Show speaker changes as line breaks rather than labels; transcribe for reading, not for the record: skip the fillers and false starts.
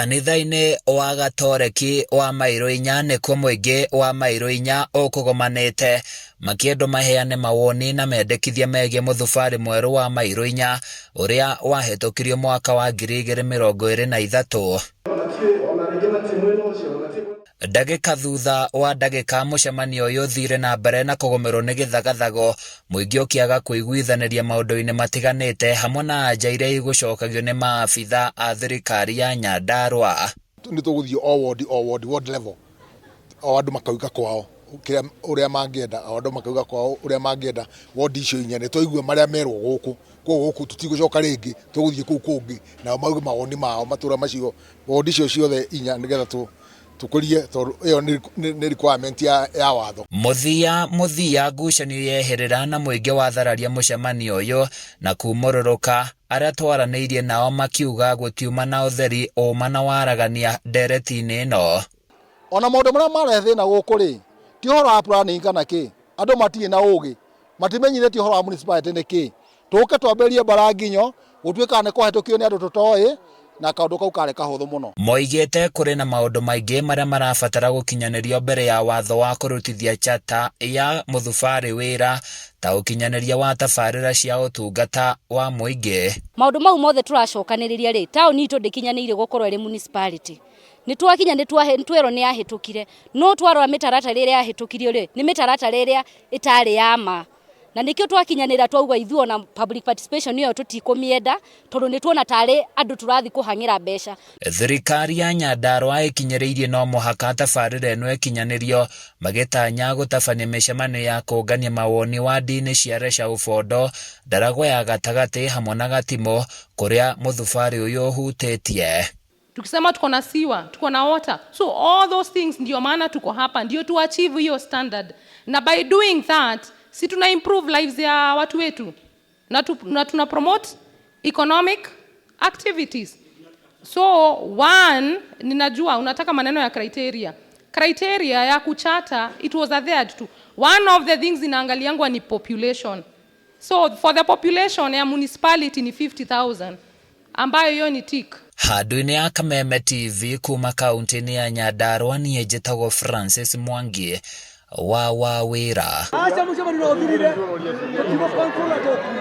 Kanitha-inĩ wa Gatoreki wa Mairũ Inya nĩkuo mũingĩ wa Mairũ Inya ũkũgomanĩte makĩendwo maheane mawoni na mendekithia megiĩ mũthubarĩ mwerũ wa Mairũ Inya ũrĩa wahĩtũkirio mwaka wa 2023. Ndagĩka thutha wa ndagĩka mũcemanio ũyũ ũthire na mbere na kũgũmĩrwo nĩ gĩthagathago, mũingĩ ũkĩaga kũiguithanĩria maũndũ-inĩ matiganĩte hamwe na anja iria igũcokagio nĩ maabitha a thirikari ya Nyandarua.
Nĩ tũgũthiĩ o ward o ward, ward level, o andũ makauga kwao kĩrĩa ũrĩa mangĩenda, o andũ makauga kwao ũrĩa mangĩenda, ward icio inya nĩ twaigua marĩa merwo gũkũ, koguo gũkũ tũtigũcoka rĩngĩ, tũgũthiĩ kũu kũngĩ nao mauge mawoni mao matũra macio, ward icio ciothe inya nĩgetha tũkũrie tondũ ĩyo nĩ requirement ya watho.
Mũthia mũthia ngucanio yeherera na mũingĩ wathararia mũcemanio ũyũ na kumũrũrũka arĩa twaranĩirie nao makiuga gũtiuma na ũtheri ũma na waragania ndereti-inĩ ĩno.
Ona maũndũ marĩa marehe thĩna gũkũ rĩ, ti ũhoro wa planning kana kĩ, andũ matirĩ na ũgĩ, matimenyithĩtio ũhoro wa municipality nĩ kĩ. Tũke twambĩrĩrie mbara nginyo, gũtuĩkaga nĩ kũhetũkio nĩ andũ tũtoĩ, na kaũndũ kau karĩ kahũthũ mũno.
Moigĩte kũrĩ na maũndũ maingĩ marĩa marabatara gũkinyanĩrio mbere ya watho wa kũrutithia charter ya mũthubarĩ wĩra ta ũkinyanĩria wa tabarĩra cia ũtungata wa mũingĩ.
Maũndũ mau mothe tũracokanĩrĩria rĩ, taũni itũ ndĩkinyanĩire gũkorwo ĩrĩ municipality. Nĩ twakinya nĩ twerwo nĩ yahĩtũkire, no twarora mĩtaratara ĩrĩa yahĩtũkirio rĩ, nĩ mĩtaratara ĩrĩa ĩtarĩ ya ma. Na nĩkĩo twakinyanĩra twauga ithuĩ ona public participation ĩyo tũtikũmĩenda tondũ nĩ tuona tarĩ andũ tũrathiĩ kũhang'ĩra mbeca.
Thirikari ya Nyandarua ĩkinyĩrĩirie no mũhaka tabarĩra ĩno ĩkinyanĩrio magĩtanya gũtabania mĩcemanio ya kũngania mawoni wandi-inĩ cia Resha Ubondo, Ndaragwa ya gatagatĩ hamwe na Gatimũ kũrĩa mũthubarĩ ũyũ ũhutĩtie.
Tukisema tuko na sewer, tuko na water. So all those things ndio maana tuko hapa, ndio tu achieve hiyo standard. Na by doing that, si tuna improve lives ya watu wetu na tuna promote economic activities. So one, ninajua unataka maneno ya criteria. Criteria ya kucharter, it was adhered to. One of the things inaangaliangwa ni population. So for the population ya municipality ni 50,000 ambayo hiyo ni tick.
Handũ-inĩ ya Kameme TV kuma kaunti-inĩ ya Nyandarua niĩ njĩtagwo Francis Mwangi wa Wawĩra.
Aca mũcemanio no ũthirire tũtigũ control na tũkuo.